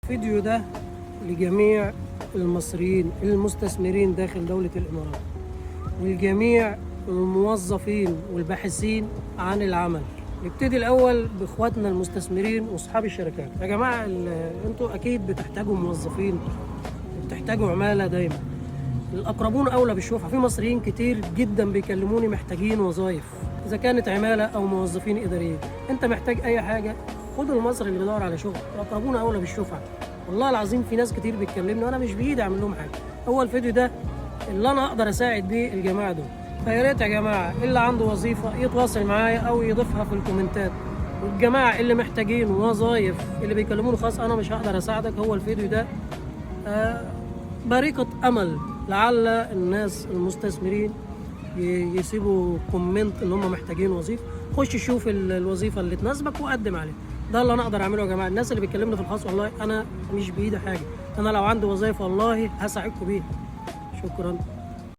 الفيديو ده لجميع المصريين المستثمرين داخل دولة الإمارات والجميع الموظفين والباحثين عن العمل. نبتدي الأول بإخواتنا المستثمرين وأصحاب الشركات. يا جماعة أنتوا أكيد بتحتاجوا موظفين وبتحتاجوا عمالة دايما. الأقربون أولى بالشفعة. في مصريين كتير جدا بيكلموني محتاجين وظائف، إذا كانت عمالة أو موظفين إداريين. أنت محتاج أي حاجة خد المصري اللي بيدور على شغل، الأقربون أولى بالشفعة. والله العظيم في ناس كتير بتكلمني وأنا مش بإيدي أعمل لهم حاجة. هو الفيديو ده اللي أنا أقدر أساعد بيه الجماعة دول. فيا ريت يا جماعة اللي عنده وظيفة يتواصل معايا أو يضيفها في الكومنتات. والجماعة اللي محتاجين وظايف اللي بيكلموني خاص أنا مش هقدر أساعدك. هو الفيديو ده بريقة أمل لعل الناس المستثمرين يسيبوا comment إن هم محتاجين وظيفة. خش شوف الوظيفة اللي تناسبك وقدم عليها. ده اللي أنا أقدر أعمله يا جماعة. الناس اللي بيكلمني في الخاص والله أنا مش بإيدي حاجة. أنا لو عندي وظيفة والله هساعدكم بيها. شكرا.